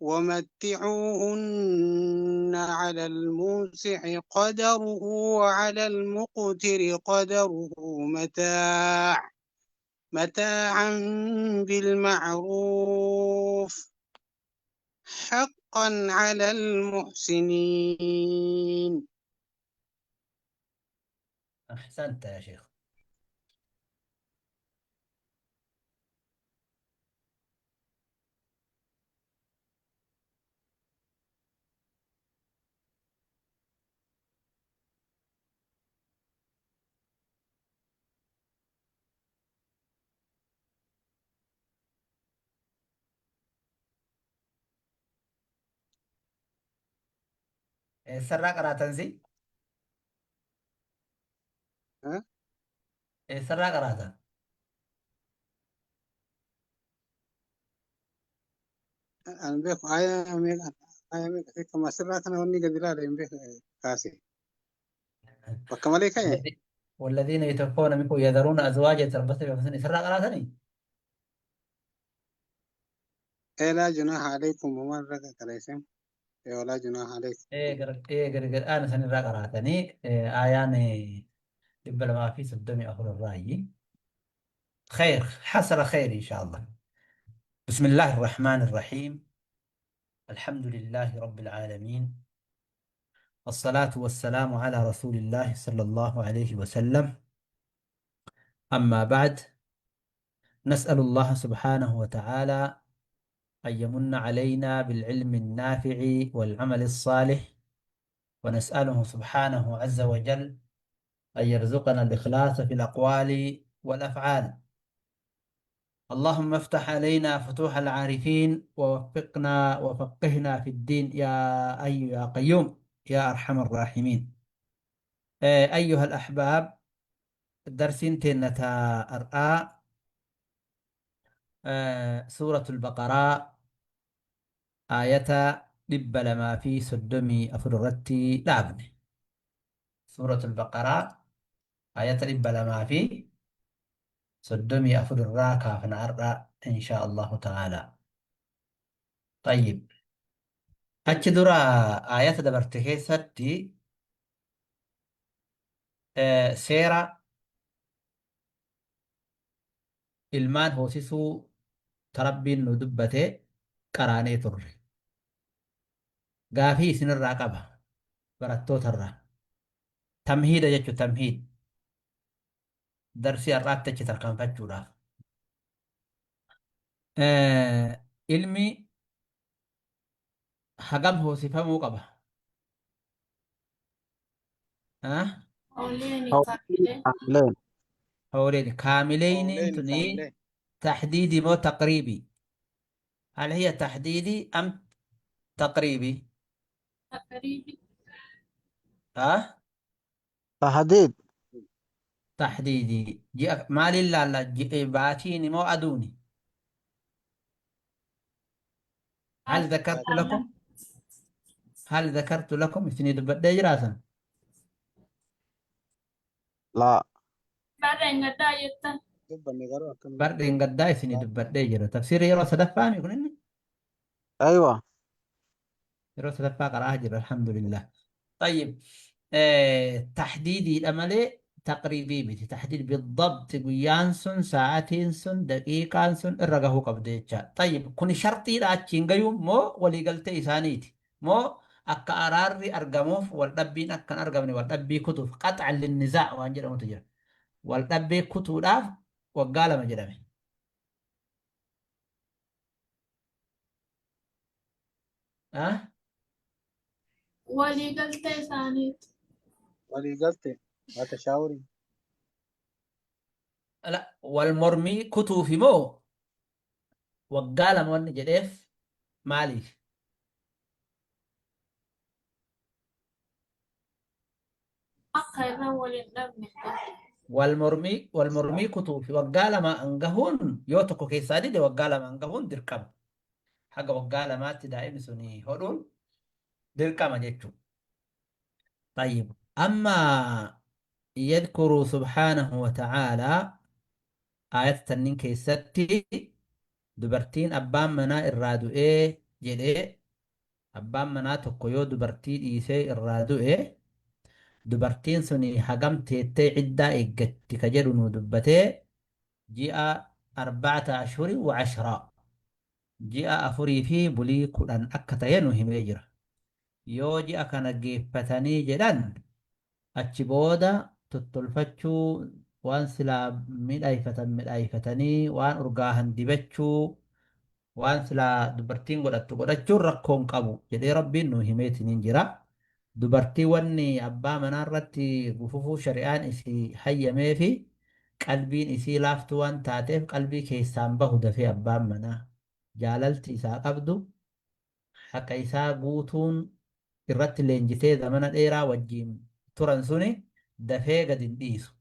ومتعوهن على الموسع قدره وعلى المقتر قدره متاعا بالمعروف حقا على المحسنين. أحسنت يا شيخ. Eessarraa qaraatan si? ها؟ Eessarraa qaraatan? أنا بيك آية ميك آية ميك كما سرعة أنا وني قد لا بيك كاسي وكما لك إيه. والذين يتوفون منكم يذرون أزواجا يتربصن بأنفسهن eessarraa qaraatanii? إيه لا جناح عليكم وما رك كريسم إيه ولا جناح عليكم. Ee gargar aana sanirraa qaraatanii aayaan 234 irraayi. خير حصل خير إن شاء الله. بسم الله الرحمن الرحيم. الحمد لله رب العالمين، والصلاة والسلام على رسول الله صلى الله عليه وسلم. أما بعد، نسأل الله سبحانه وتعالى أن يمن علينا بالعلم النافع والعمل الصالح، ونسأله سبحانه عز وجل أن يرزقنا الإخلاص في الأقوال والأفعال. اللهم افتح علينا فتوح العارفين، ووفقنا وفقهنا في الدين يا أي يا قيوم يا أرحم الراحمين. أيها الأحباب، درسين تنتا أرآ سورة البقرة آية 234 irratti dhaabne. سورة البقرة آية 234 irraa kaafna har'a إن شاء الله تعالى. طيب، achi dura aayata dabarte keessatti seera ilmaan hoosisuu tarabbiin nu dubbate qaraanee turre. Gaafii isinirraa qaba barattootarraa. Tamhiida jechuun tamhiid darsii har'aatti achi tarkaanfachuudhaaf. Ilmi hagam hoosifamuu qaba? حولين كاملين. كاملين. Hooleen kaamileyniin قولين tuni كاملين. تحديدي مو تقريبي؟ هل هي تحديدي أم تقريبي؟ تقريبي. ها؟ تحديد. تحديدي. جاء ما لله لا باتيني مو أدوني. هل ذكرت لكم؟ هل ذكرت لكم اثنين دبت جراسا؟ لا. بعدين قد dubbanne garuu akkam برد إن قد اثنين دبت جرا تفسير يرى صدفاني يقول إني أيوة. يرى صدفة قرأ جرا الحمد لله. طيب، تحديدي الأملي تقريبي بتي تحديد بالضبط guyyaan sun sa'aatiin sun daqiiqaan sun irra gahuu qabda jecha. طيب، kuni shartiidha achiin gayuu moo waliigaltee isaaniiti moo akka araarri argamuuf waldhabbiin akka hin argamne waldhabbii kutuuf qax'an linnizaa waan jedhamutu jira. Waldhabbii kutuudhaaf waggaa 2 jedhame. Waliigaltee isaaniiti. Waliigalte haa tashaawurii. Wal mormii kutuufi moo waggaa 2 wanni jedheef maaliif? Akka irra wal hin dhabne. Wal mormii kutuufi waggaa 2 hangahuun yoo tokko keessaa dide waggaa 2 hangahuun dirqama. Haga waggaa 2tti daa'imni suni hodhuun dirqama jechuudha. طيب، أما يذكر سبحانه وتعالى آية تنين keessatti dubartiin abbaan manaa irraa du'ee Jedhee abbaan manaa tokko yoo dubartii dhiisee irraa du'e dubartiin suni hagam teettee ciddaa eeggatti ka jedhu nu dubbatee ji'a arba'ata ashhuri wa ashraa ji'a afurii fi bulii 10 akka ta'e nu himee jira. Yoo ji'a kana geeffatanii jedhan achi booda tottolfachuu waan silaa midhaayfatan midhaayfatanii waan urgaahan dibachuu waan silaa dubartiin godhattu godhachuun rakkoo hin qabu jedhee Rabbiin nuu himeetiniin jira. Dubartii wanni abbaa manaa irratti gufufuu shari'aan isii hayyameefi qalbiin isii laaftuu waan taateef qalbii keessaan bahu dafee abbaan manaa jaalalti isaa qabdu haqa isaa guutuun irratti leenjitee zamana dheeraa wajjiin turan suni dafee gad hin dhiisu.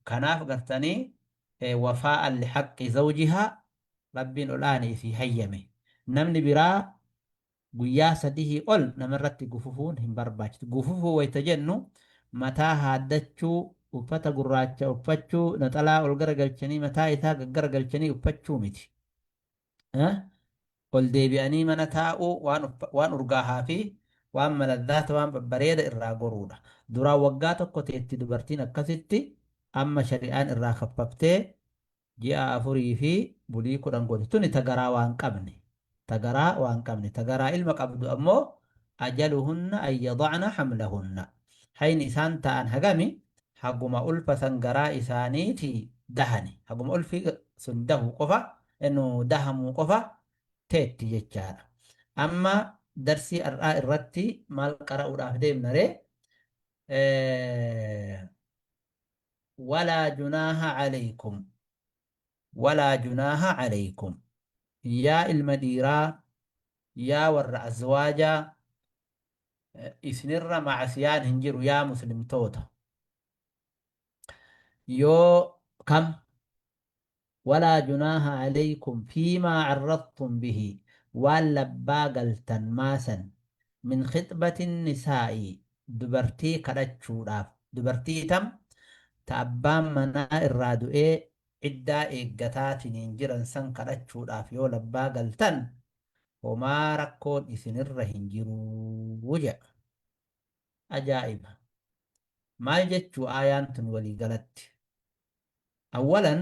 Kanaaf gartanii wafaa'an lihaqqi zawjihaa Rabbiin ol aane isii hayyame. Namni biraa guyyaa sadihii ol namarratti gufufuun hin barbaachisu. Gufufuu wayta jennu mataa haaddachuu, uffata gurraacha uffachuu, naxalaa ol garagalchanii mataa isaa gaggaragalchanii uffachuu miti. Ol deebi'anii mana taa'uu waan waan urgaahaa fi waan maladdaata waan babbareeda irraa goruudha. Duraan waggaa tokko teetti dubartiin akkasitti amma shari'aan irraa kaffaftee ji'a afurii fi bulii 10 goote. Tuni ta garaa waan qabne. Ta garaa waan qabne. Ta garaa ilma qabdu ammoo ajaluhunna an yada'na hamlahunna. Hayni isaan ta'an hagami haguma ulfa san garaa isaaniitii dahani. Haguma ulfi sun dahu qofa nu dahamuu qofa teetti jechaadha. Amma darsii har'aa irratti maal qara'uudhaaf deemna ree? Walaa junaaha alaykum walaa junaaha alaykum yaa ilma dhiiraa yaa warra azwaajaa isinirra ma'asiyaan hin jiru yaa muslimtoota yoo kam Walaa junaaha aleykum fiimaa carradtum bihi waan labbaa galtan maasan min khixbati nisaa'i dubartii kadhachuudhaaf dubartii tam ta abbaan manaa irraa du'ee iddaa eeggataatiniin jiran san kadhachuudhaaf yoo labbaa galtan homaa rakkoon isinirra hin jiruu jedha. Ajaa'iba! Maal jechuu aayaan tun walii galatti? Awwalan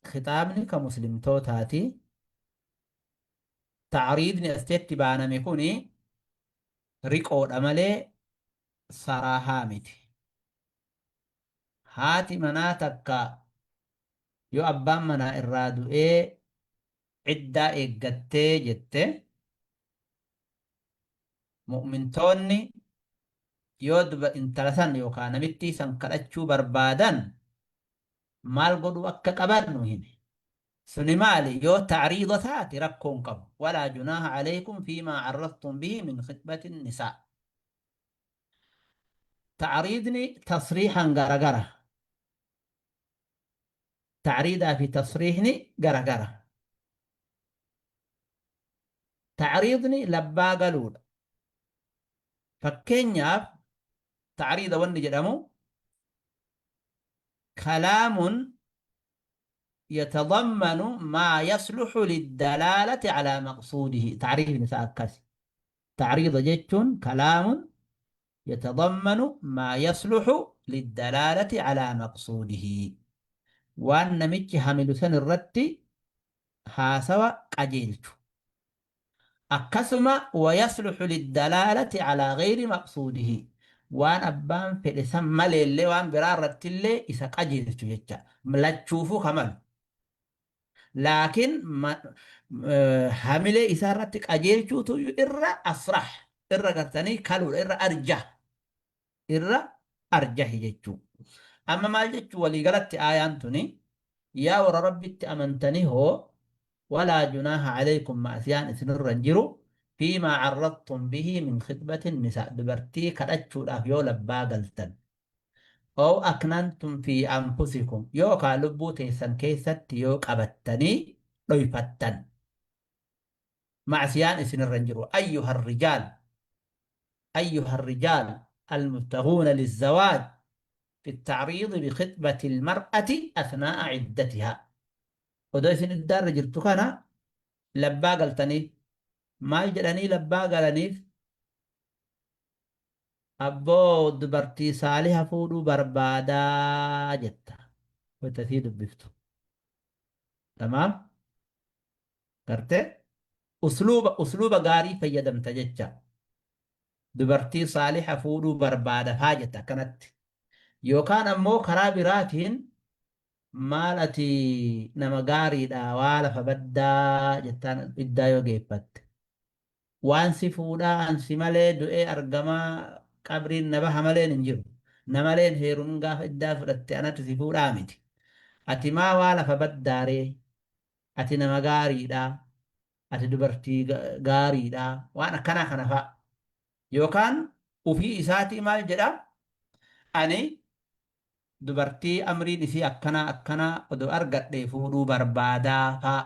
khixaabni ka muslimtootaati. Ta'riidni asteetti baaname kuni riqoodha malee saraahaa miti. Haati manaa takka yoo abbaan manaa irraa du'ee iddaa eeggattee jette mu'mintoonni yoo duba intala san yookaan namittii san kadhachuu barbaadan maal godhuu akka qaban nu hime. Suni maali? Yoo ta'riida taate rakkoo hin qabu. Walaa junaaha alaykum fiimaa carradtum bihi min khixbati nisaa. Ta'riidni tasriihan garagara. Ta'riidaa fi tasriihni garagara. Ta'riidni labbaa galuudha. Fakkeenyaaf ta'riida wanni jedhamu kalaamun yatadammanu maa yasluxu liddalaalati alaa maqsuudihi ta'riifni isaa akkasi. Ta'riida jechuun kalaamun yatadammanu maa yasluxu liddalaalati alaa maqsuudihi waan namichi hamilu san irratti haasawa qajeelchu. Akkasuma wayasluxu liddalaalati alaa gayri maqsuudihi waan abbaan fedhe san maleellee waan biraa irrattillee isa qajeelchu jecha lachuufuu ka malu. Laakiin hamilee isaa irratti qajeelchuutu irra asrah irra gartanii kaluudha irra arjah irra arjahi jechuu. Amma maal jechuu walii galatti aayaan tuni yaa warra Rabbitti amantanii hoo walaa junaaha alaykum ma'asiyaan isinirra hin jiru fiimaa carradtum bihi min khixbati nisaa dubartii kadhachuudhaaf yoo labbaa galtan ow aknantum fi anfusikum yookaa lubbuu teessan keessatti yoo qabattanii dhoyfattan ma'asiyaan isinirra hin jiru ayyuha rijaal أيها الرجال المبتغون للزواج في التعريض بخطبة المرأة أثناء عدتها odoo isin iddaarra jirtu kana labbaa galtanii Maal jedhanii labbaa galaniif? Abboo dubartii saaliha fuudhuu barbaadaa jetta. Wayta isii dubbiftu. Tamaam? Gartee? Usluuba gaarii fayyadamta jecha. Dubartii saaliha fuudhuu barbaada faa jetta akkanatti. Yookaan ammoo karaa biraatiin maal ati nama gaariidha waa lafa baddaa jettaan iddaa yoo geeffatte. Waan si fuudhaa an si malee du'ee argamaa qabriin na baha maleen hin jiru. Na maleen heerumin gaafa iddaa fudhatte anatu si fuudhaa miti. Ati maa waa lafa baddaaree? Ati nama gaariidha. Ati dubartii gaariidha. Waan akkanaa kana fa'a. Yookaan ufii isaatii maal jedha? Ani dubartii amriin isii akkanaa akkanaa odoo argadhee fuudhuu barbaadaa fa'a.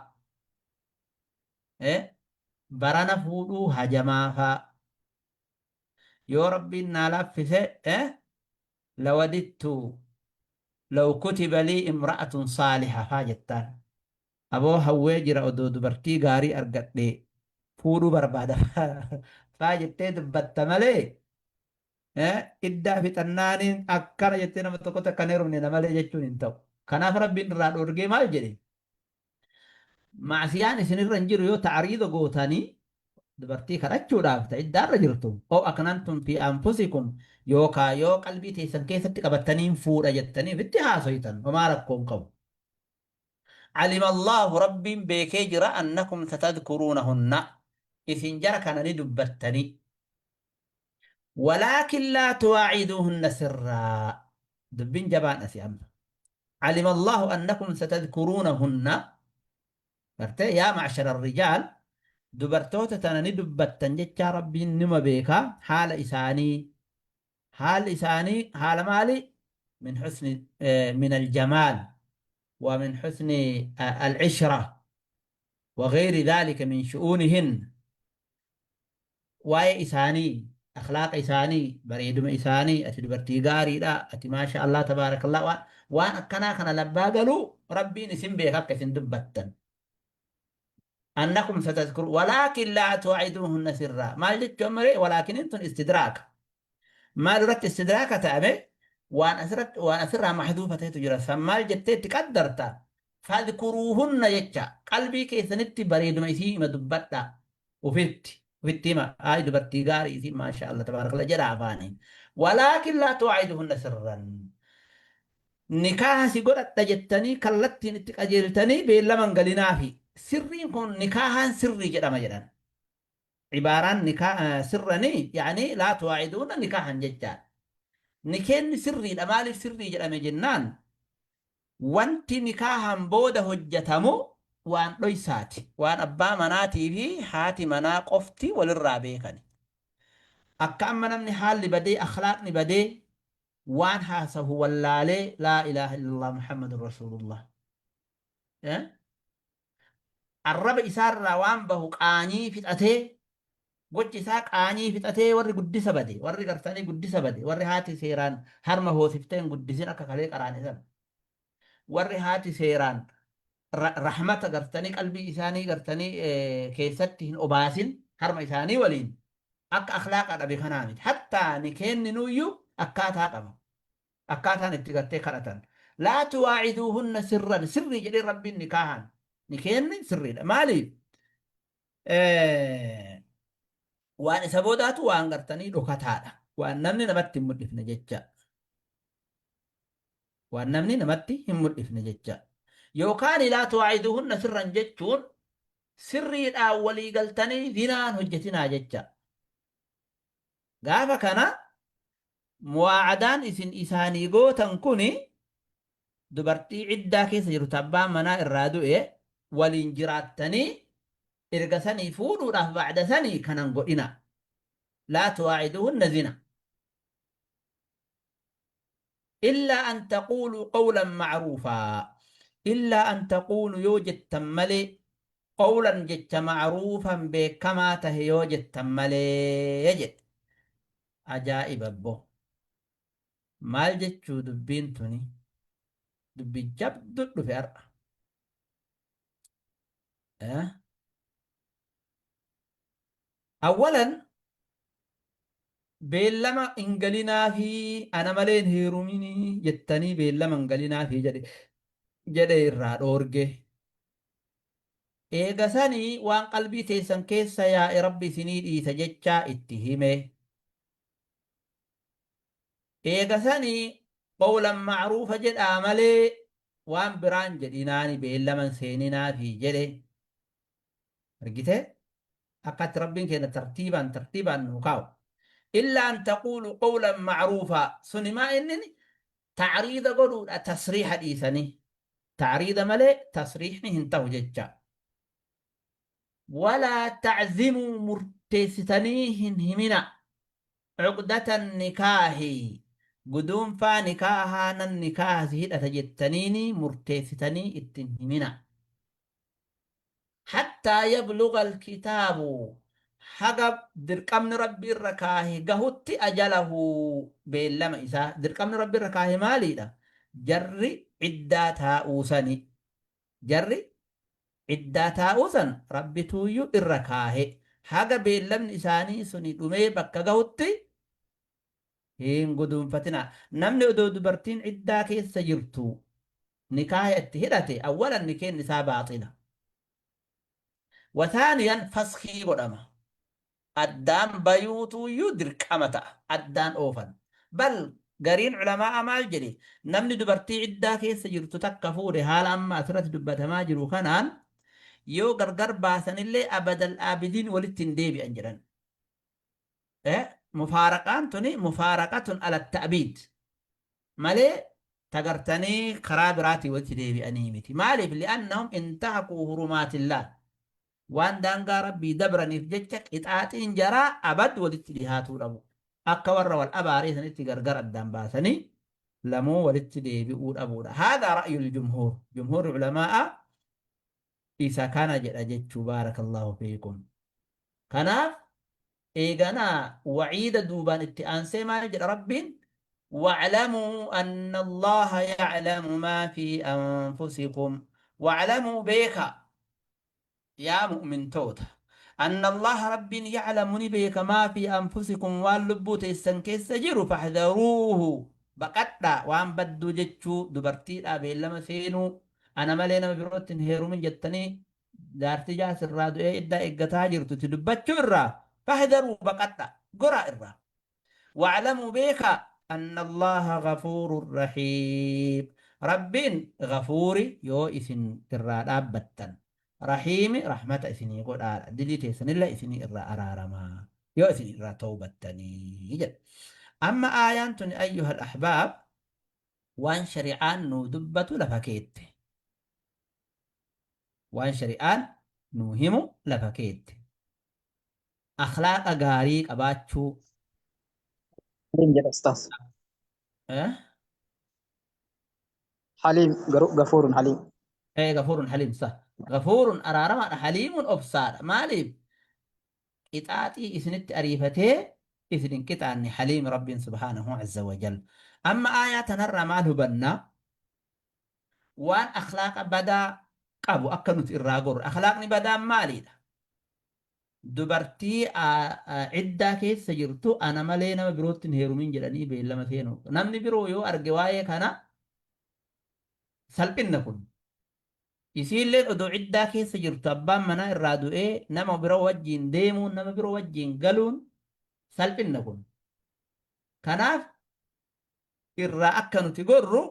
Barana fuudhuu hajamaa faa. Yoo Rabbiin naa laaffise lawadittu law kutiba lii imra'atun saaliha faa jettaan. Aboo hawwee jira odoo dubartii gaarii argadhee fuudhuu barbaada faa jettee dubbatta malee iddaa fixannaaniin akkana jettee nama tokkotti akka hin heerumne na malee jechuun hin ta'u. Kanaaf Rabbiin irraa dhoorgee maal jedhe? Ma'siyaan isinirra hin jiru yoo ta'riida gootanii dubartii kadhachuudhaaf ta iddaarra jirtu oo aknantum fi anfusikum yookaa yoo qalbii teessan keessatti qabattanii hin fuudha jettanii ofitti haasoytan homaa rakkoo hin qabu. Alima Allahu Rabbiin beekee jira annakum satadkuruunahunna isin jara kana ni dubbattanii. Walaakin laa tuwaaciduuhunna sirraa. Dubbiin jabaan asi amma. Alima Allahu annakum satadkuruunahunna. Gartee yaa ma'shara rijaal dubartoota tana ni dubbattan jechaa Rabbiin nima beeka haala isaanii. Haalli isaanii haala maali? Min husni min aljamaal wa min husni al-ishra wa gayri dhalika min shu'uunihin. Waa'ee isaanii, akhlaaqa isaanii, bareeduma isaanii, ati dubartii gaariidha, ati maasha Allah tabaarakallah waan akkanaa kana labbaa galuu Rabbiin isin beeka akka isin dubbattan. Annakum satazkuru walaakin laa tuwa'iduuhunna sirraa. Maal jechuun amma ree walaakiniin tun istidraaka. Maal irratti istidraaka ta'ame waan asirratti waan asirraa mahduufa ta'etu jira. San maal jettee itti qaddarta? Fadhkuruuhunna jecha qalbii keessanitti bareeduma isii hima dubbadhaa. Ufitti ufitti hima ay dubartii gaarii isii maasha Allah tabaarakalla jedha afaaniin. Walaakin laa tuwaa'iduhunna sirran. Nikaaha si godhadha jettanii kallattiin itti qajeeltanii beellama hin galinaafi. Sirriin kun nikaahaan sirrii jedhama jedhan. Ibaaraan nikaa sirranii yaani laa tuwaa'iduuna nikaahan jechaadha. Nikeenni sirriidha maaliif sirrii jedhame jennaan wanti nikaahan booda hojjatamu waan dhoysaati. Waan abbaa manaatii fi haati manaa qofti walirraa beekani. Akka amma namni haalli badee akhlaaqni badee waan haasahu wallaalee laa ilaaha illallah Muhammadun rasuulullah. Eh? Arraba isaarraa waan bahu qaanyii fixatee gochi isaa qaanyii fixatee warri guddisa bade warri gartanii guddisa bade warri haati seeraan harma hoosiftee hin guddisin akka kalee qaraane sana warri haati seeraan rahmata gartanii qalbii isaanii gartanii keessatti hin obaasin harma isaanii waliin akka akhlaaqa dhabe kanaa miti hattaa ni kenninuyyuu akkaataa qaba. Akkaataan itti gartee kadhatan. Laa tuwaa'iduuhunna sirran sirrii jedhee Rabbiin nikaahaan nikeenni sirriidha. Maaliif? Waan isa boodaatu waan gartanii dhokataadha. Waan namni namatti hin mul'ifne jecha. Waan namni namatti hin mul'ifne jecha. Yookaan laa tuwaa'iduuhunna sirran jechuun sirriidhaan walii galtanii zinaan hojjetinaa jecha. Gaafa kana muwaa'adaan isin isaanii gootan kuni dubartii iddaa keessa jirtu ta abbaan manaa irraa du'e waliin jiraattanii erga sanii fuudhuudhaaf ba'da sanii kanan godhina. Laa tuwaa'iduhunna zina. Illaa an taquuluu qawlan ma'ruufaa. Illaa an taquulu yoo jettan malee qawlan jecha ma'ruufan beekamaa tahe yoo jettan malee jedhe. Ajaa'iba abbo. Maal jechuu dubbiin tuni? Dubbii jabdu dhufe har'a. Eh? Awwalan beellama hin galinaafii ana malee hin heeruminii jettanii beellama hin galinaafii jedhe jedhe irraa dhoorge. Eega sanii waan qalbii teessan keessa yaa'e Rabbi isinii dhiisa jechaa itti hime. Eega sanii qawlan ma'ruufa jedhaa malee waan biraan jedhinaani beellama hin seeninaafii jedhe. Argitee? Akkatti Rabbiin keenya tartiibaan tartiibaan nuu kaa'u. Illaa an taquulu qawlan ma'ruufaa. Suni maa inni ta'riida godhuudha tasriiha dhiisanii. Ta'riida malee tasriihni hin ta'u jecha. Walaa ta'zimuu murteessitanii hin himina. Cuqdata nikaahi guduunfaa nikaahaa nan nikaaha si hidhata jettaniini murteessitanii itti hin himina. Hattaa yabluga alkitaabu haga dirqamni Rabbi irra kaahe gahutti ajalahu beellama isaa. Dirqamni Rabbi irra kaahe maaliidha? Jarri iddaa taa'uu sani. Jarri iddaa taa'uu san Rabbituuyyu irra kaahe. Haga beellamni isaanii suni dhumee bakka gahutti hin guduunfatinaa. Namni odoo dubartiin iddaa keessa jirtu nikaaya itti hidhate awwalan nikeenni isaa baaxila. Wa thaaniyan faskii godhama. Addaan bayuutuuyyuu dirqama ta'a. Addaan oofan. Bal gariin ulamaa'a maal jedhe namni dubartii iddaa keessa jirtu takka fuudhe haala amma asirratti dubbatamaa jiru kanaan yoo gargar baasanillee abadal aabidiin walitti hin deebi'an jedhan. Mufaaraqaan tuni mufaaraqatun ala ta'biid malee tagartanii karaa biraatii walitti deebi'anii miti. Maaliif? Li'annahum intahakuu hurumaatillah. Waan daangaa Rabbii dabraniif jecha qixaaxiin jaraa abad walitti dhihaatuu dhabu. Akka warra wal abaaree sanitti gargar addaan baasanii lamuu walitti deebi'uu dhabuudha. Haadhaa ra'yul jumhuur. Jumhuurri ulamaa'a isa kana jedha jechuu baarakallahu fiikum. Kanaaf eeganaa waciida duubaan itti aansee maal jedha Rabbiin? Wa'lamuu anna Allaaha ya'lamu maa fi anfusikum. Wa'lamuu beeka yaa mu'mintoota. Anna Allaaha Rabbiin ya'lamu ni beeka maa fi anfusikum waan lubbuu teessan keessa jiru fahdharuuhu baqadhaa waan badduu jechuu dubartiidhaa beellama seenuu ana malee nama birootti hin heerumin jettanii jaartii jaarsi irraa du'ee iddaa eeggataa jirtu itti dubbachuu irraa fahdharuu baqadha goraa irraa. Wa'lamuu beekaa anna Allaaha ghafuurun rahiim. Rabbiin ghafuuri yoo isin irraa dhaabbattan rahiimi rahmata isinii godhaadha dilii teessanillee isinii irraa araaramaa yoo isin irraa tawbattanii jedha. Amma aayaan tuni ayyuhal ahbaab waan shari'aan nuu dubbatu lafa keette. Waan shari'aan nuu himu lafa keette. Akhlaaqa gaarii qabaachuu. Haliim jedha ustaaz. Eh? Haliim garuu gafuurun haliim. Eh, gafuurun haliim sa. Gafuurun araaramaadha haliimun obsaadha. Maaliif? Qixaaxii isinitti ariifatee isin hin qixaanne haliim Rabbiin subhaanahu azza wa jal. Amma aayaa tanarraa maal hubanna? Waan akhlaaqa badaa qabu akka nuti irraa gorru. Akhlaaqni badaan maaliidha? Dubartii iddaa keessa jirtu ana malee nama birootti hin heerumin jedhanii beellama seenuu. Namni biroo yoo arge waa'ee kana salphinna kun. Isiilleen odoo iddaa keessa jirtu abbaan manaa irraa du'ee nama biroo wajjiin deemuun nama biroo wajjiin galuun salphinna kun. Kanaaf irraa akka nuti gorru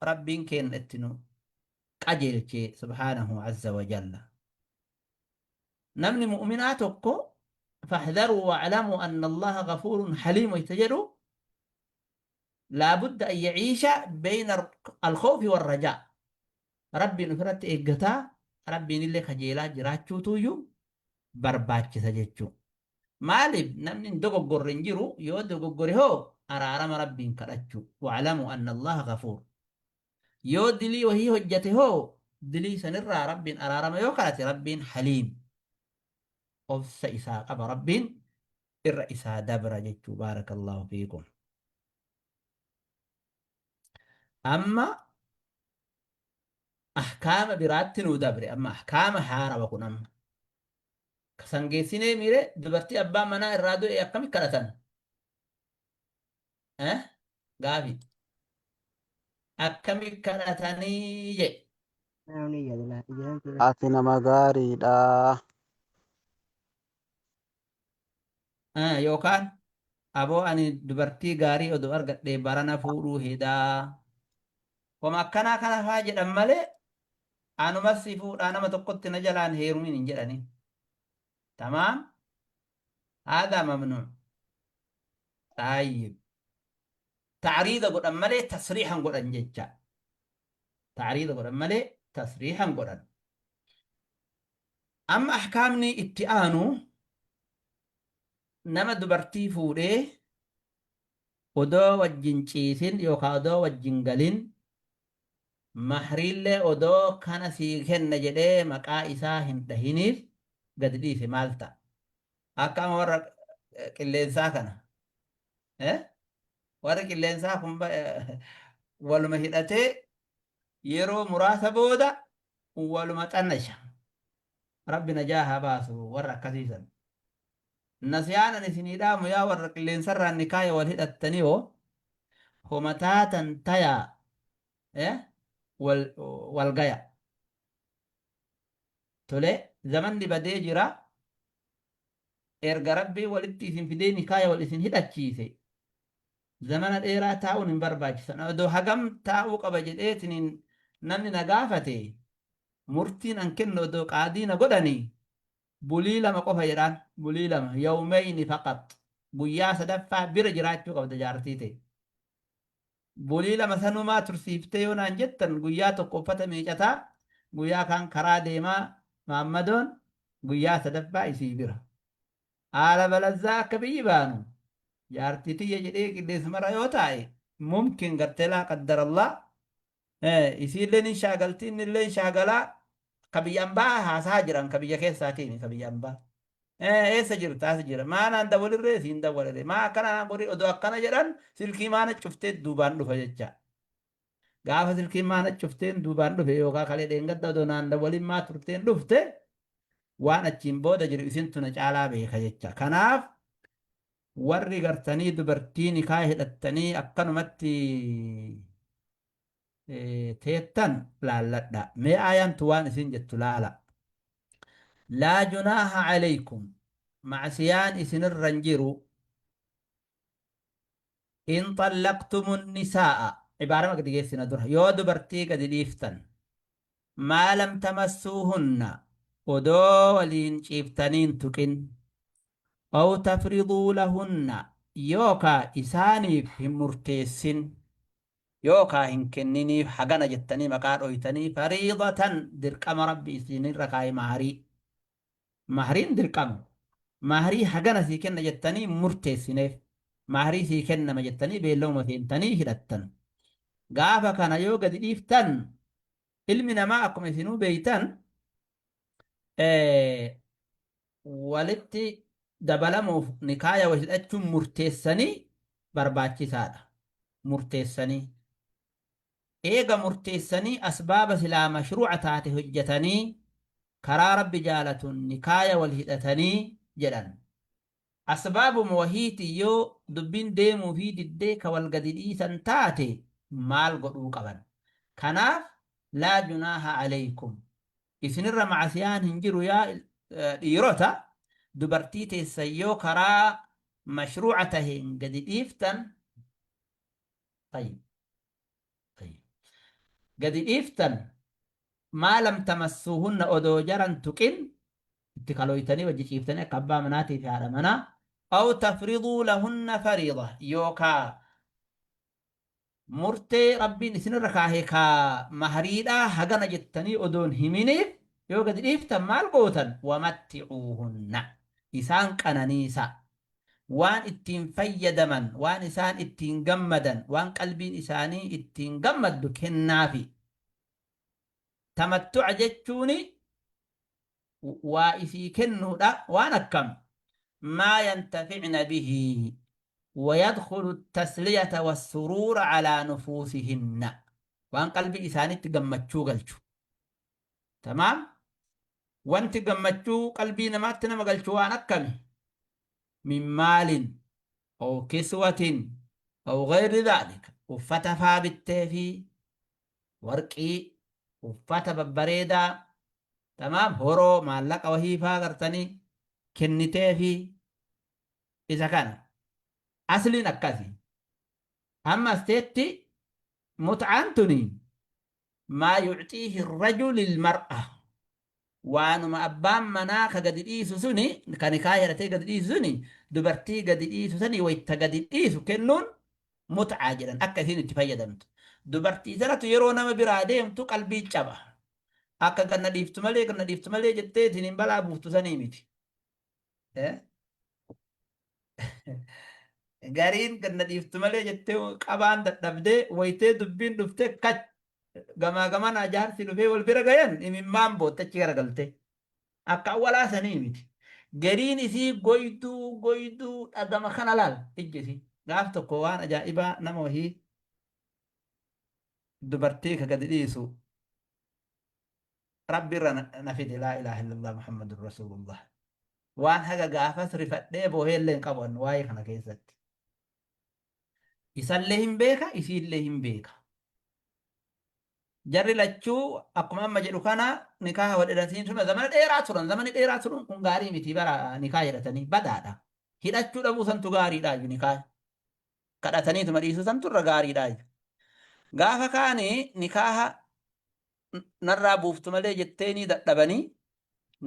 Rabbiin keenna itti nu qajeelche subhaanahu azza wa jalla. Namni mu'minaa tokko fahdharuu wa'lamuu anna Allaha ghafuurun haliim wayta jedhu laabudda an yaciisha bayna alkhawfi warrajaa. Rabbiin ofirratti eeggataa Rabbiin illee kajeelaa jiraachuutuyyuu barbaachisa jechuu. Maaliif namni hin dogoggorre hin jiru yoo dogoggore hoo araarama Rabbiin kadhachuu. Wa'lamuu anna Allaha ghafuur. Yoo dilii wahii hojjate hoo dilii sanirraa Rabbiin araarama yoo kadhate Rabbiin haliim obsa isaa qaba Rabbiin irra isaa dabra jechuu baarakallahu fiikum. Amma ahkaama biraatti nuu dabre amma ahkaama haarawa kun amma. San geessinee miire dubartii abbaan manaa irraa du'e akkami kadhatan? Eh? Gaafi. Akkami kadhatanii jedhe. Ati nama gaariidha. Eh, yookaan aboo ani dubartii gaarii odoo argadhee barana fuudhuu hedaa. Homa akkanaa kana faa jedhan malee anumas si fuudhaa nama tokkotti na jalaan heerumin hin jedhani. Tamaam? Haadaa mamnuu. Xaayyib. Tacriida godhan malee tasriihan godhan jecha. Tacriida godhan malee tasriihan godhan. Amma ahkaamni itti aanu nama dubartii fuudhee odoo wajjin ciisin yookaan odoo wajjin galin mahriillee odoo kana sii kenna jedhee maqaa isaa hin dhahiniif gadi dhiise maal ta'a? Akka amma warra qilleensaa kana. Eh? Warri qilleensaa kun waluma hidhatee yeroo muraasa booda waluma xannasha. Rabbi najaa haa baasu warra akkasiisan. Nasiyaan ani isinii dhaamu yaa warra qilleensarraan nikaaya wal hidhattanii hoo homa taatan tayaa eh, wal, wal gaya. Tole zamanni badee jira erga Rabbiin walitti isin fidee nikaaya wal isin hidhachiise zamana dheeraa taa'uun hin barbaachisan. Odoo hagam taa'uu qaba jedheetiniin namni na gaafate murtiin an kennu odoo qaadii na godhanii Bulii lama qofa jedhaan bulii lama yawmeyni faqat guyyaa sadaffaa bira jiraachuu qabda jaartii tee. Bulii lama sanumaa tursiiftee yoo naan jettan guyyaa tokko uffata miicataa guyyaa kaan karaa deemaa maammadoon guyyaa sadaffaa isii bira. Haala balazzaa akka biyyi baanu jaartii tiyya jedhee qilleensuma yoo taa'e mumkin gartee laa qaddarallah Isiilleen hin shaagalti innillee hin shaagalaa ka biyya ambaa haasahaa jiran ka biyya keessaatiin ka biyya ambaa. Eessa jirta as jira maa naan dawalirree siin dawalirree maa akkana naan godhi odoo akkana jedhan silkii maana cuftee duubaan dhufa jecha. Gaafa silkii maana cufteen duubaan dhufe yookaan kalee dheengadda odoo naan dawalin maa turteen dhufte waan achiin booda jiru isintu na caalaa beeka jecha. Kanaaf warri gartanii dubartii nikaa hidhattanii akkanumatti teettan laalladha. Mee aayaantu waan isin jettu laala. Laa junaaha alaykum macsiyaan isinirra hin jiru in xallaqtumu nisaa'a ibaarama gadi geessina dura yoo dubartii gadi dhiiftan maa lam tamassuuhunna odoo waliin ciiftaniin tuqin aw tafriduu lahunna yookaa isaaniif hin murteessin yookaa hin kenniniif hagana jettanii maqaa dhoytanii fariidatan dirqama rabbi isinirra kaaye mahrii mahriin dirqama mahrii hagana sii kenna jettanii murteessineef mahrii sii kennama jettanii beellamuma seentanii hidhattan gaafa kana yoo gadi dhiiftan ilmi namaa akkuma isinuu beeytan walitti dabalamuuf nikaaya wal hidhachuun murteessanii barbaachisaadha. Murteessanii. Eega murteessanii asbaaba silaa mashruuca taate hojjatanii karaa Rabbi jaalatuun nikaaya wal hidhatanii jedhan. Asbaabuma wahiitiin yoo dubbiin deemuufii diddee ka wal gadi dhiisan taate maal godhuu qaban? Kanaaf laa junaaha aleykum isinirra ma'asiyaan hin jiru yaa dhiirota dubartii teessan yoo karaa mashruuca taheen gadi dhiiftan tayyib tayyib gadi dhiiftan maa lam tamassuuhunna odoo jaran tuqin itti kalooytanii wajji ciiftanii akka abbaa manaatii fi haadha manaa aw tafriduu lahunna fariida yookaa murtee Rabbiin isinirra kaahe ka mahriidhaa hagana jettanii odoon himiniif yoo gadi dhiiftan maal gootan wamatti'uuhunna isaan qananiisaa waan ittiin fayyadaman waan isaan ittiin gammadan waan qalbiin isaanii ittiin gammaddu kennaafi tamattu'a jechuuni waa isii kennuudha waan akkam maa yantaficna bihi wayadkhulu tasliyata wassuruura calaa nufuusihinna waan qalbii isaanitti gammachuu galchu tamaam. Wanti gammachuu qalbii namaatti nama galchu waan akkami? Min maalin aw kiswatin aw ghayri dhaalika. Uffata faa bitteefii, warqii, uffata babbareedaa, tamaam, horoo, maallaqa wahii faa gartanii kenniteefii isa kana. Asliin akkasi. Amma as teetti mut'aan tuni maa yu'xiihi rajul lilmar'a, waanuma abbaan manaa ka gadi dhiisu suni, ka nikaa hidhatee gadi dhiisu suni, dubartii gadi dhiisu sani wayta gadi dhiisu kennuun mut'aa jedhan, akka isiin itti fayyadamtu. Dubartii sanatu yeroo nama biraa deemtu qalbii caba. Akka ganna dhiiftu malee, ganna dhiiftu malee jettee isin hin balaa buuftu sanii miti. Gariin ganna dhiiftu malee jettee qabaan dadhabdee wayitee dubbiin dhuftee kach gamaa gamanaa jaarsi dhufee wal bira gayan imimmaan bootte achi garagalte. Akka awwalaa sanii miti. Gariin isii goyduu goyduu dhagama kana laal ijji isii. Gaaf tokko waan ajaa'ibaa nama wahii dubartii ka gadi dhiisu Rabbi irra na fide. Laa ilaaha illallah Muhammadur Rasuulullah. Waan haga gaafas rifadhee booheellee hin qabu an waa'ee kana keessatti. Isallee hin beeka, isiillee hin beeka. Jarri lachuu akkuma amma jedhu kana nikaaha wal hidhatanii turan zamana dheeraa turan. Zamani dheeraa turuun kun gaarii miti, bara nikaa hidhatanii badaadha. Hidhachuu dhabuu santu gaariidha iyyuu, nikaa kadhataniituma dhiisuu santu irra gaariidha iyyuu. Gaafa kaani nikaaha narraa buuftu malee jetteenii dadhabanii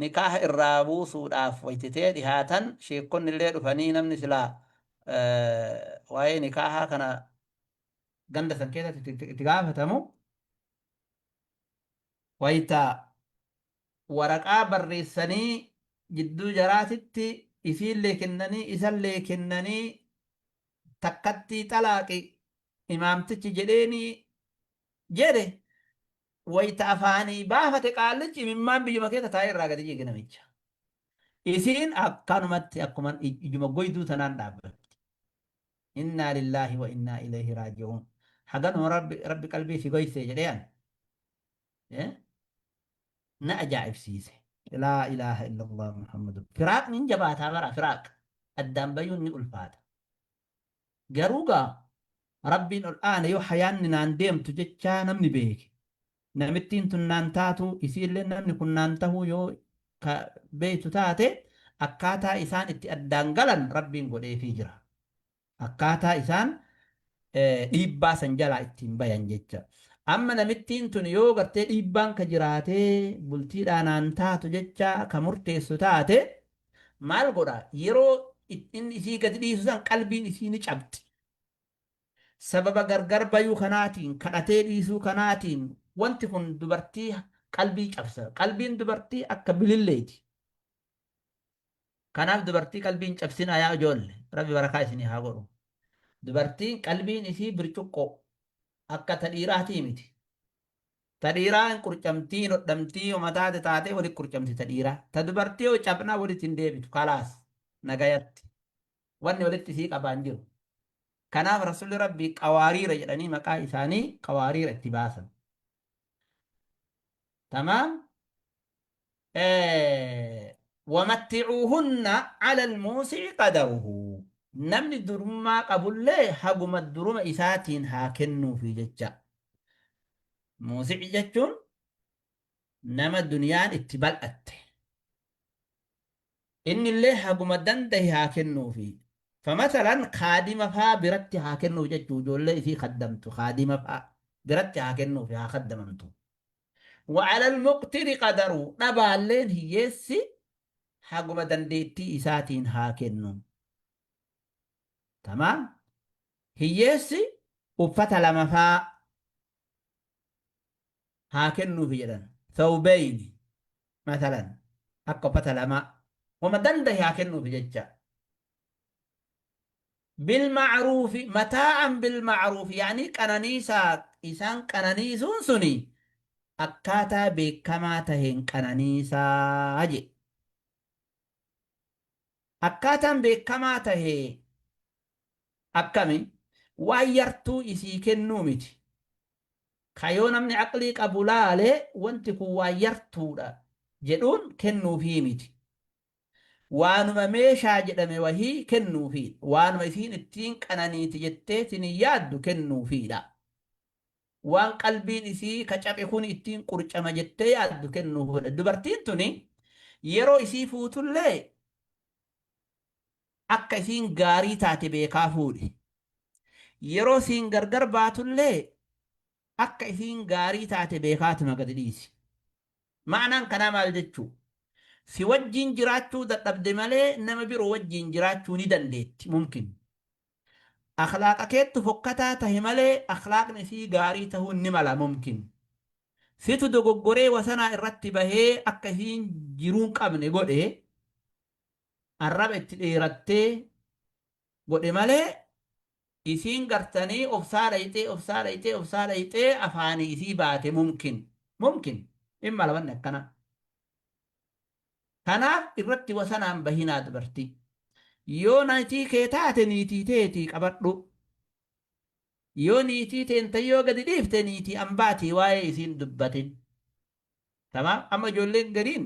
nikaaha irraa buusuudhaaf waytitee dhihaatan, sheekkonni illee dhufanii, namni silaa waa'ee nikaahaa kana ganda san keessatti itti gaafatamu, wayta waraqaa barreessanii jidduu jaraatitti isiillee kennanii isallee kennanii, takkattii xalaaqi imaamtichi jedheenii jedhe. Wayta afaanii baafate qaallichi, imimmaan biyyuma keessa taa'ee irraa gadi jige namicha. Isiin akkanumatti akkuma ijuma goyduu tanaan dhaabbatti. Innaa lillaahi wa innaa ilayhi raaji'uun. Haganuma rabbi, rabbi qalbii si goysee jedhee an. Na ajaa'ibsiise. Laa ilaaha illallah Muhammadu. Firaaqni hin jabaataa bara firaaq. Addaan bayuun ni ulfaata. Garuu gaa Rabbiin ol aane yoo hayaanni naan deemtu jechaa namni beeke, namittiin tun naan taatuu, isiilleen namni kun naan tahuu yoo ka beeytu taate, akkaataa isaan itti addaan galan Rabbiin godheefii jira. Akkaataa isaan dhiibbaa san jalaa ittiin bayan jecha. Amma namittiin tun yoo gartee dhiibbaan ka jiraatee bultiidhaa naan taatu jecha ka murteessu taate, maal godha? Yeroo inni isii gadi dhiisu san qalbiin isii ni cabxi. Sababa gargar bayuu kanaatiin, kadhatee dhiisuu kanaatiin, wanti kun dubartii qalbii cabsa. Qalbiin dubartii akka bililleeti. Kanaaf dubartii qalbiin cabsinaa yaa ijoolle. Rabbi barakaa isinii haa godhu. Dubartiin qalbiin isii bircuqqoo akka ta dhiiraatii miti. Ta dhiiraa hin qurcamtii, hin hodhamtii, homa taate taatee walitti qurcamti ta dhiiraa. Ta dubartii yoo cabnaa walitti hin deebitu. Kalaas nagayatti. Wanni walitti isii qabaa hin jiru. Kanaaf Rasuulli Rabbii qawaariira jedhanii maqaa isaanii qawaariira itti baasan. Tamaam. Wamatticuuhunna ala almuusi'i qadaruhu. Namni durummaa qabullee haguma duruma isaatiin haa kennuufi jecha. Muusi'i jechuun nama duniyaan itti bal'atte. Innillee haguma dandahe haa kennuufi. Famasalan kaadima faa biratti haa kennuuf jechuu, ijoollee isii kaddamtu kaadima faa biratti haa kennuufi, haa kaddamamtu. Wa alal muqtiri qadaru, dhabaalleen hiyyeessi haguma dandeettii isaatiin haa kennu. Tamaam. Hiyyeessi uffata lama faa haa kennuufi jedhan. Thawbayni masalan, akka uffata lamaa wama dandahe haa kennuufi jecha. Bilma'ruufi, mataa'an bilma'ruufi, yaani qananiisaa isaan qananiisuun suni akkaataa beekamaa taheen qananiisaa jedhe. Akkaataan beekamaa tahe akkami? Waan yartuu isii kennuu miti. Ka yoo namni aqlii qabu laale wanti kun waan yartuudha. jedhuun kennuufii miti. Waanuma meeshaa jedhame wahii kennuufiidha. Waanuma isiin ittiin qananiiti jetteetiin yaaddu kennuufiidha. Waan qalbiin isii ka caphe kun ittiin qurcama jettee yaaddu kennuufiidha. Dubartiin tuni yeroo isii fuutullee akka isiin gaarii taate beekaa fuudhi. Yeroo isiin gargar baatullee akka isiin gaarii taate beekaatuma gadi dhiisi. Ma'naan kanaa maal jechuu? Si wajjiin jiraachuu dadhabde malee nama biroo wajjiin jiraachuu ni dandeetti mumkin. Akhlaaqa keettu fokkataa tahe malee akhlaaqni isii gaarii tahuun ni mala mumkin. Situ dogoggoree wasanaa irratti bahee akka isiin jiruu hin qabne godhe, arraba itti dheerattee godhe malee isiin gartanii obsaa dhayxee obsaa dhayxee obsaa dhayxee afaanii isii baate mumkin mumkin hin mala wanni akkanaa. Kanaaf irratti wasanaan bahinaa dubartii. Yoo niitii kee taate niitii teetii qabadhu. Yoo niitii teenta yoo gadi dhiifte niitii ambaatii waa'ee isiin dubbatin. Tamaam amma ijoolleen gariin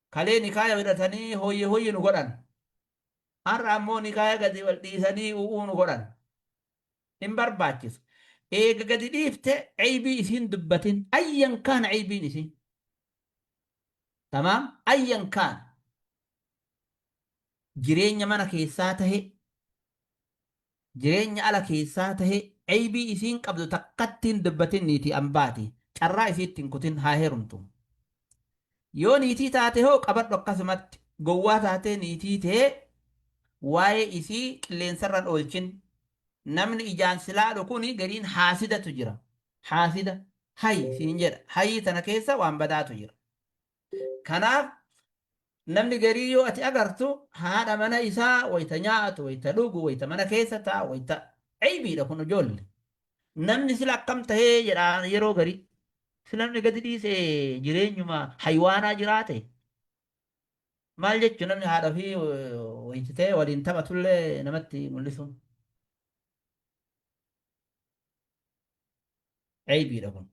kalee nikaaya hidhatanii hooyye hooyye nu godhan. Har'a ammoo nikaaya gadi wal dhiisanii u'uu nu godhan. Hin barbaachisu. Eega gadi dhiifte eybii isiin dubbatin. Ayyan kaan eybiin isii. Tamaam ayyan kaan. Jireenya mana keessaa tahe jireenya ala keessaa tahe eybii isiin qabdu takkatti hin dubbatin niitii ambaati. Carraa isiitti hin kutin haa heerumtu. Yoo niitii taate hoo qabadhu akkasumatti gowwaa taatee niitii tee waa'ee isii qilleensarra hin oolchin. Namni ijaan si laalu kuni gariin haasidatu jira. Haasida hayi siin jedha. Hayii tana keessa waan badaatu jira. Kanaaf namni garii yoo ati agartu haadha mana isaa wayita nyaatu, wayita dhugu, wayita mana keessa taa'u, wayita eybiidha kun ijoolle. Namni sila akkam tahee jedha yeroo garii. Sila namni gadi dhiise jireenyuma haywaanaa jiraate. Maal jechuun namni haadha ofii wayititee waliin taphatullee namatti mul'isu. Eybiidha kun.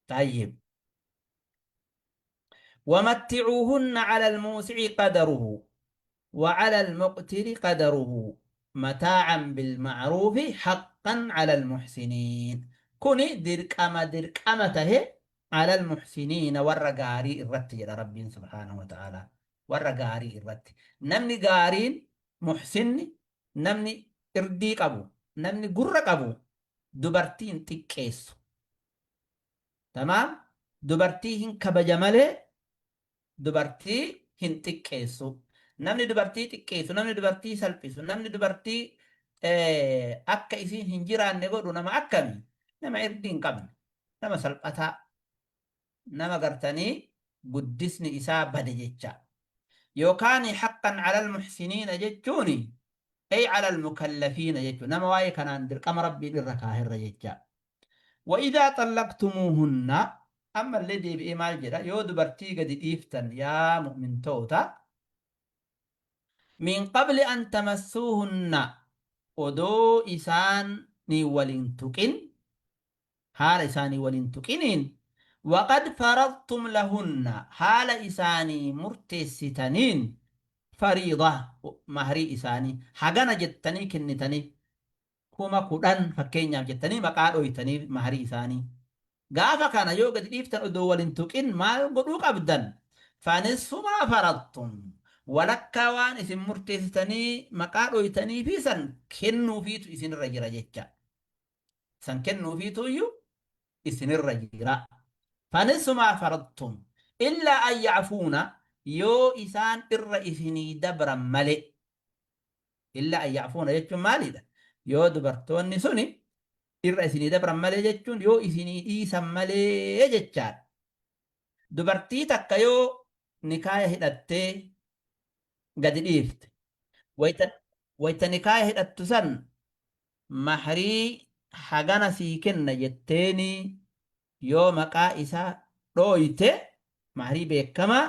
طيب ومتعوهن على الموسع قدره وعلى المقتر قدره متاعا بالمعروف حقا على المحسنين كوني درقما درقما تهي على المحسنين ور غاري الرت يا ربي سبحانه وتعالى ور غاري الرت نمني غارين محسن نمني irdii qabu namni gurra qabu dubartii hin xiqqeessu. Tamaam dubartii hin kabaja malee dubartii hin xiqqeessu. Namni dubartii xiqqeessu, namni dubartii salphisu, namni dubartii akka isiin hin jiraanne godhu nama akkami? Nama irdii hin qabne, nama salphataa, nama gartanii guddisni isaa bade jecha. Yookaan haqqan alal muhsiniina jechuun ay alal mukallafiina jechuun nama waa'ee kanaan dirqama Rabbiin irra kaaherra jecha. Wa idaa xallaqtumuuhunna ammallee deebi'ee maal jedha yoo dubartii gadi dhiiftan yaa mu'mintoota min qabli an tamassuuhunna odoo isaanii waliin tuqin haala isaanii waliin tuqiniin waqad faradtum lahunna haala isaanii murteessitaniin fariida mahrii isaanii hagana jettanii kennitanii 10,000 fakkeenyaaf jettanii maqaa dhooytanii mahrii isaanii gaafa kana yoo gadi dhiiftan odoo wal hin tuqin maal godhuu qabdan fanisfu maa faradtum walakkaa waan isin murteessitanii maqaa dhooytanii fi san kennuufiitu isinirra jira jecha san kennuufiitu iyyuu isinirra jira. Fanisfu maa faradtum illaa an ya'fuuna yoo isaan irra isinii dabran malee. Illaa an ya'fuuna jechuun maalidha? Yoo dubartoonni suni irra isinii dabran malee jechuun yoo isinii dhiisan malee jechaadha. Dubartii takka yoo nikaaya hidhattee gadi dhiifte wayta nikaaya hidhattu san mahrii hagana sii kenna jetteenii yoo maqaa isaa dhooyte mahrii beekamaa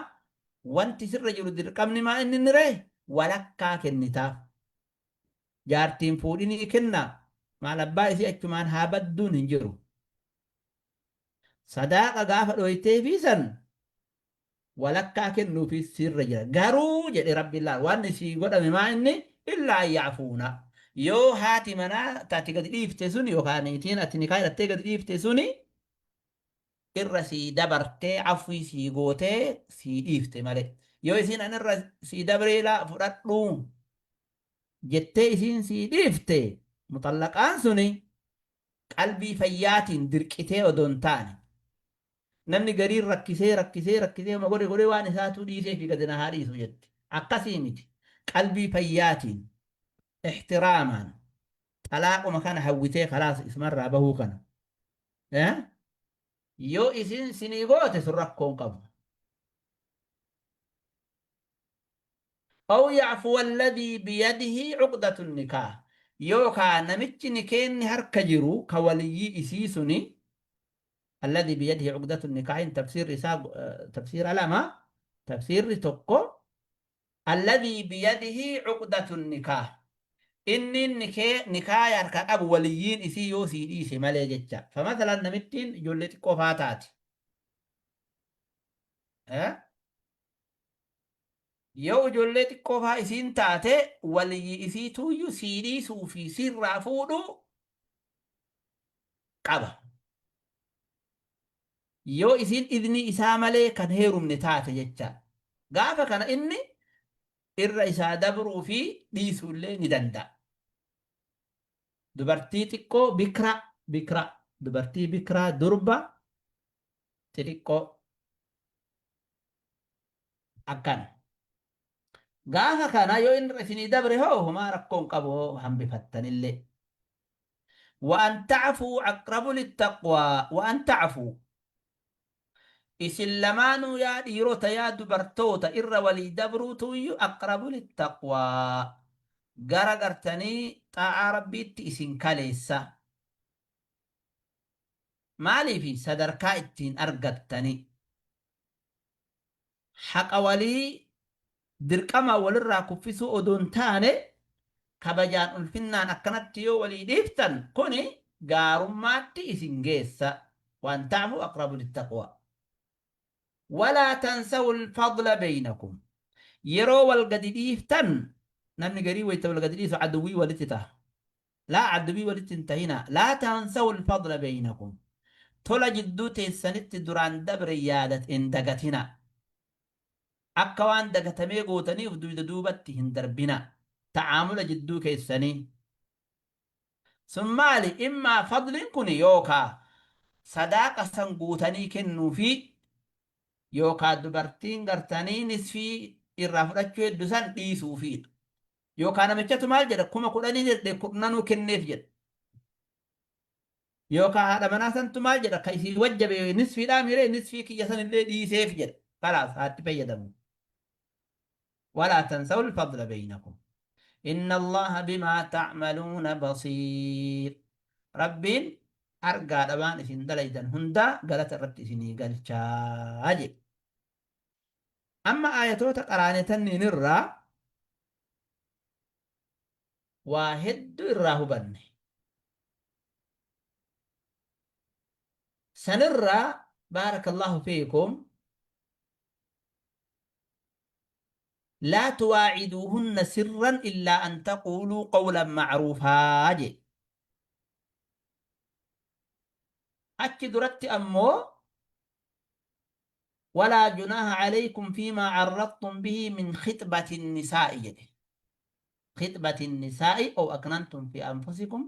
wanti sirra jiru dirqamni maa inni ni ree walakkaa kennitaaf. Jaartiin fuudhinii kennaa maal abbaa isii achumaan haa badduun hin jiru. Sadaaqa gaafa dhoyteefii san walakkaa kennuufi sirra jira. Garuu jedhe Rabbiin laal waan sii godhame maa inni illaa an ya'fuuna. Yoo haati manaa taati gadi dhiifte sun yookaan niitiin ati nikaa hidhattee gadi dhiifte suni irra sii dabartee afwii sii gootee sii dhiifte malee. Yoo isiin an irra sii dabree laa fudhadhuu jettee isiin sii dhiifte muxallaqaan suni qalbii fayyaatiin dirqitee odoo hin taane namni gariin rakkisee rakkisee rakkisee ma godhe godhee waan isaatuu dhiisee fi gadi na haa dhiisu jetti. Akkasii miti. Qalbii fayyaatiin ihtiraamaan xalaaquma kana hawwitee kalaas isumarraa bahuu kana. Eh? Yoo isin sinii goote sun rakkoo hin qabu. Aw ya'fuwa alladhii biyadihi 'uqdatu nikaah. Yookaa namichi nikeenni harka jiru ka waliyyii isii suni alladhii biyadihi 'uqdatu nikaahin tafsiirri isaa tafsiira lama tafsiirri tokko alladhii biyadihi 'uqdatu nikaah inni nikee nikaaya harka qabu waliyyiin isii yoo sii dhiise malee jecha. Famathalan namittiin ijoollee xiqqoo faa taati. Eh? Yoo ijoollee xiqqoo faa isiin taate waliyyi isiituuyyu sii dhiisuu fi sirraa fuudhuu qaba. Yoo isiin idnii isaa malee kan heerumne taate jecha. Gaafa kana inni irra isaa dabruu fi dhiisuullee ni danda'a. Dubartii xiqqoo bikra bikra dubartii bikraa durba xixiqqoo akkana. Gaafa kana yoo inni irra isinii dabre hoo homaa rakkoo hin qabu hoo hambifattanillee. Wa an ta'fuu aqrabu littaqwaa wa an ta'fuu isin lamaanuu yaa dhiirota yaa dubartoota irra walii dabruutuuyyu aqrabu littaqwaa gara gartanii xaa'aa rabbiitti isin kaleessa. Maaliifi sadarkaa ittiin argattanii. Haqa walii dirqamaan walirraa kuffisuu odoo hin taane kabajaan ulfinnaan akkanatti yoo walii dhiiftan kuni gaarummaatti isin geessa. Waan ta'fu aqrabu littaqwaa. Walaa tansawul fadla beeynakum. Yeroo wal gadi dhiiftan namni garii wayta wal gadi dhiisu aduwwii walitti taha. Laa aduwwii walitti hin tahinaa. Laa tansawul fadla beeynakum. Tola jidduu teessanitti duraan dabre yaadat hin dagatinaa. Akka waan dagatamee gootanii uf duyda duubatti hin darbinaa. Ta'aamula jidduu keessanii. Sun maali? Immaa fadliin kuni yookaa sadaaqa san guutanii kennuufii yookaa dubartiin gartanii nisfii irraa fudhachuu heddu san dhiisuufiidha. Yookaa namichatu maal jedha 10,000 jedhe kurnanuu kenneef jedha. Yookaa haadha manaa santu maal jedha ka isii wajjabe nisfiidhaa miree nisfii kiyya sanillee dhiiseef jedha. Kalaas haatti fayyadamu. Walaa tansawul fadla beeynakum. Inna Allaha bimaa ta'maluuna basiir. Rabbiin argaadha waan isin dalaydan hundaa galata irratti isinii galchaa jedhe. Amma aayatoota qaraane tanniin irraa waa hedduu irraa hubanne. Sanirraa baarakallahu fiikum laa tuwaaciduuhunna sirran illaa an taquuluu qawlan ma'ruufaa jee. Achi duratti ammoo walaa junaaha alaykum fiimaa carradtum bihi min khixbati nisaa'i jedhe. Khixbati nisaa'i aw aknantum fi anfusikum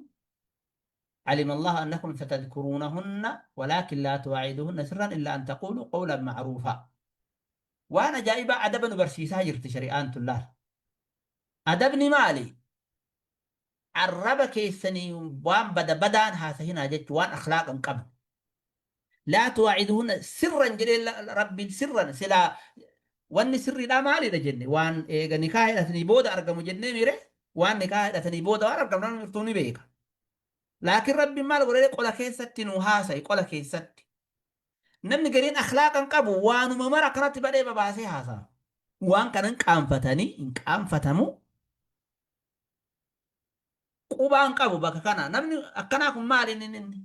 علم الله أنكم ستذكرونهن ولكن لا تواعدوهن سرا إلا أن تقولوا قولا معروفا وأنا جايبة أدب نبرسيسا جرت شريعان تلال أدبني مالي arraba keessanii waan bada badaan haasahinaa jechu waan akhlaaqa hin qabne. Laa tuwaaciduhunna sirran jedhee rabbiin sirran silaa wanni sirriidhaa maalidha jenne waan eega nikaa hidhatanii booda argamu jennee miire waan nikaa hidhatanii booda waan argamu namni martuu ni beeka. Laakiin rabbiin maal godhee qola keessatti nu haasa'i qola keessatti. Namni gariin akhlaaqa hin qabu waanuma mara akkanatti badhee babaasee haasa'a. Waan kana hin qaanfatanii hin qaanfatamu. Qubaan qabu bakka kana namni akkanaa kun maali inni inni?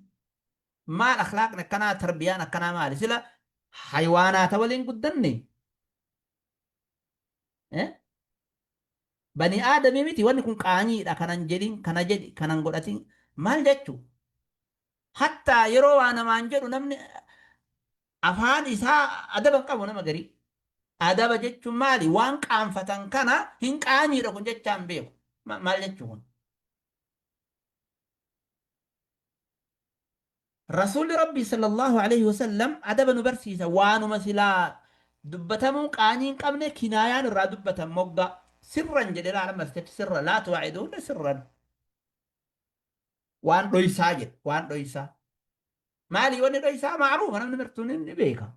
Maal akhlaaqni akkanaa tarbiyaan akkanaa maali? Sila haywaanaata waliin guddanne? Eh? Bani aadamii miti wanni kun qaanyiidha kanan jedhin kana jedhi kanan godhatin maal jechuu? Hattaa yeroo waa namaan jedhu namni afaan isaa adaba hin qabu nama garii. Adaba jechuun maali? Waan qaanfatan kana hin qaanyiidha kun jechaa hin beeku. Maal jechuu kun? Rasuulli Rabbii sallallahu alaihi wasallam adaba nu barsiisa waanuma silaa dubbatamuu qaanyii hin qabne kinaayaan irraa dubbatan moggaa sirran jedhe laala masjid sirra laa tuwaa'iduhunna sirran waan dhoysaa jedhe waan dhoysaa maali wanni dhoysaa ma'ruufa namni martuun ni beeka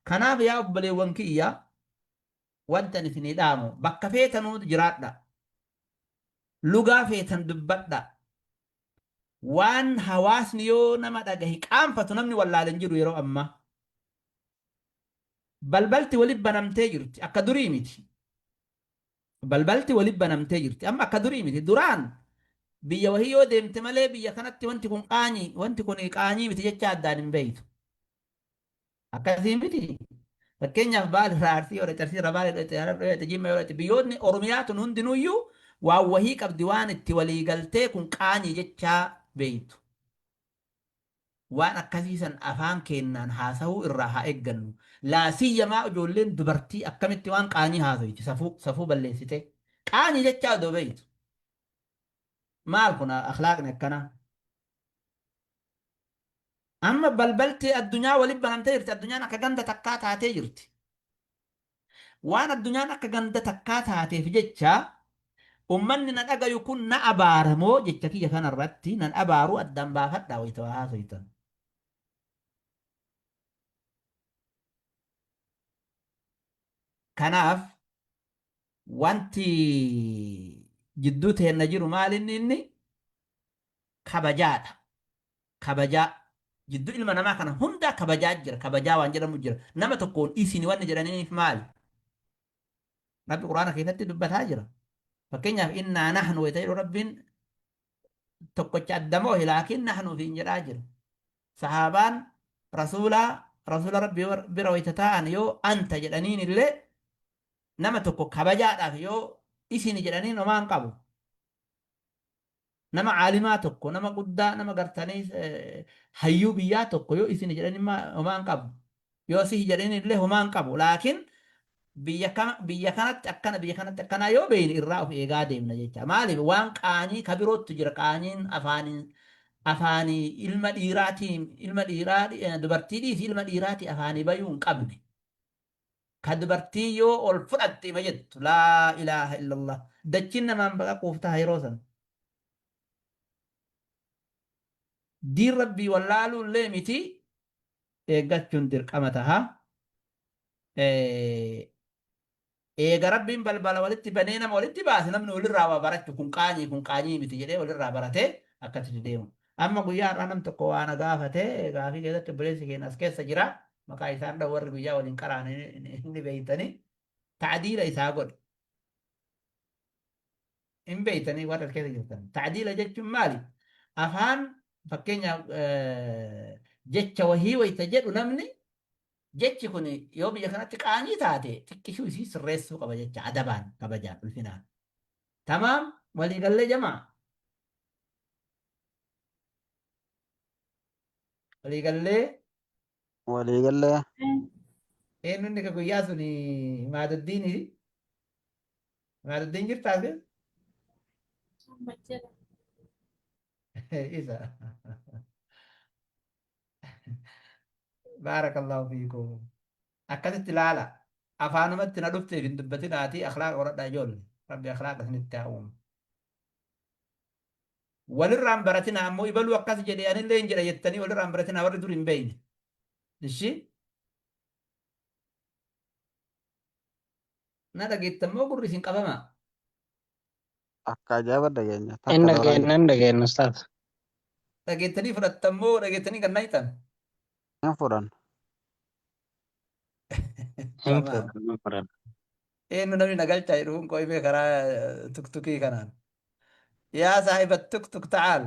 kanaaf yaa obboleewwan kiyya wanta ani isinii dhaamu bakka feetanuu jiraadha lugaa feetan dubbadha Waan hawaasni yoo nama dhagahe qaanfatu namni wallaale hin jiru yeroo ammaa. Balbalti wali banamtee jirti. Akka durii miti. Balbalti wali banamtee jirti. Amma akka durii miti. Duraan biyya wahii yoo deemte malee biyya kanatti wanti kun qaanyii, wanti kun qaanyii miti jecha addaan hin beektu. Akkasii miti. Fakkeenyaaf Baale irraa Arsii yoo dhaqxe, Arsii irraa Baale dhaqxe, Harar dhaqxe, Jimma yoo dhaqxe, biyyoonni Oromiyaa tun hundinuyyuu waan wahii qabdi waan itti walii galtee kun qaanyii jechaa beektu. Waan akkasii san afaan keennaan haasahuu irraa haa eeggannu. Laa siyyamaa ijoolleen dubartii akkamitti waan qaanyii haasoyti safuu safuu balleessitee. Qaanyii jechaa odoo beektu. Maal kun akhlaaqni akkanaa? Amma balbalti addunyaa waliin banamtee jirti. Addunyaan akka ganda takkaa taatee jirti. Waan addunyaan akka ganda takkaa taateef jecha ummanni na dhagayu kun na abaaramoo jecha kiyya kanarratti nan abaaru addaan baafadhaa wayita waa haasoytan. Kanaaf wanti jidduu teenna jiru maal inni inni kabajaadha. Kabajaa. Jidduu ilma namaa kana hundaa kabajaa jira. Kabajaa waan jedhamu jira. Nama tokkoon isini wanni jedhaniif maali? Rabbi Qur'aana keessatti dubbataa jira. Fakkeenyaaf innaa nahnu wayita jedhu Rabbiin tokkocha adda moohe laakiin nahnu ofiin jedhaa jira. Sahaabaan rasuulaa rasuula Rabbii bira wayita taa'an yoo anta jedhaniin illee nama tokko kabajaadhaaf yoo isini jedhaniin homaa hin qabu. Nama caalimaa tokko, nama guddaa, nama gartanii hayyuu biyyaa tokko yoo isin jedhanii homaa hin qabu. Yoo sihi jedhanii illee homaa hin qabu. Laakiin biyya kana biyya kanatti akkana biyya kanatti akkanaa yoo beeyne irraa of eegaa deemna jecha. Maaliif waan qaanyii ka birootu jira qaanyiin afaaniin afaanii ilma dhiiraatiin ilma dhiiraa dubartii dhiisi ilma dhiiraatii afaanii bayuu hin qabne. Ka dubartii yoo ol fudhatte ima jettu laa ilaaha illallah dachiin namaan baqaquuf taha yeroo san. Diin rabbii wallaaluu illee miti eeggachuun dirqama taha. Eega Rabbiin balbala walitti banee nama walitti baase namni walirraa waa barachu kun qaanyii kun qaanyii miti jedhee walirraa baratee akkasitti deemu. Amma guyyaa har'aa nam tokko waa na gaafate gaafii keessatti obboleessi keenya as keessa jira maqaa isaan dhahu warri guyyaa waliin qara'an ni beeytanii ta'diila isaa godhe. Hin beeytanii warra as keessa jirtan. Ta'diila jechuun maali? Afaan fakkeenyaaf jecha wahii wayita jedhu namni Jechi kun yoo biyya kanatti qaanii taate xiqqishuu isii sirreessuu qaba jecha adabaan kabajaan ulfinaan. Tamaam walii gallee jamaa? Walii gallee? Walii gallee. Eenyu inni ka guyyaa sun Imaaduddiini? Imaaduddiin jirtaa fi? Amma jira. Isa. Baarakallahu fiikum. Akkasitti ilaala. Afaanumatti na dhufteef hin dubbatinaatii akhlaaqa horadhaa ijoolle. Rabbi akhlaaqa isinitti haa uumu. Walirraan baratinaa ammoo ibaluu akkas jedhe anillee hin jedha jettanii walirraan baratinaa warri dur hin beeyne. Ishi? Na dhageettan moo gurri isin qabamaa? Akka ajaa'iba dhageenya. Takka Hin dooraa dhageenya jira. hin dhageenya ustaaz. Dhageettanii fudhattan moo dhageettanii kan nayxan? Hin fudhan. Hin Tamaam. fudhan hin fudhan. Eenyu namni na galchaa jedhu kun qo'imee karaa tuktukii kanaan. Yaa saahiba tuktuk ta'aal.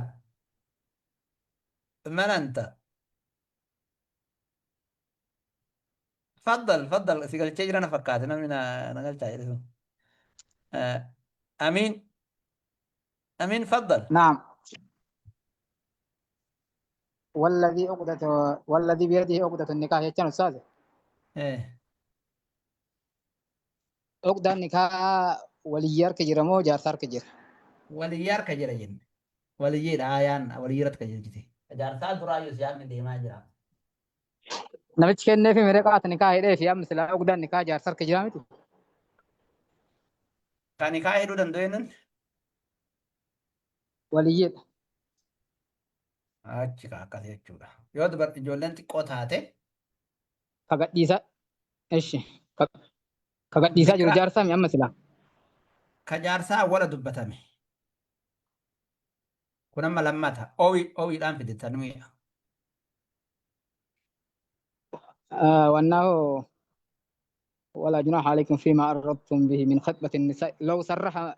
Man anta? Faddal faddal si galchee jira na fakkaate namni na galchaa jedhe sun. Amiin Amiin faddal. نعم والذي عقدة والذي بيده عقدة النكاح jechaan ustaaz. Uqdaan nikaa waliyyi harka jira moo jaarsa harka jira? Waliyyi harka jira jenne. Waliyyiidha aayaan waliyyi irratti qajeelchite. Jaarsaa duraayyuu siyaasni deemaa jira. Namichi kenneefi mireqaata nikaa hidhee fi amma silaa uqdaan nikaa jaarsa harka jira miti. Kan nikaa hidhuu danda'u eenyuun? Waliyyiidha. Achi kaa akkas jechuudha. Yoo dubar ijoolleen xiqqoo taate Ka gadhiisaa ishi ka ka gadhiisaa jiru Zikraa jaarsaa mi amma silaa. ka jaarsaa awwala dubbatame. Kun amma lammata. Owi owiidhaan fide tanwiidha. Wannaa hoo ولا جناح عليكم فيما عرضتم به من خطبة النساء لو صرح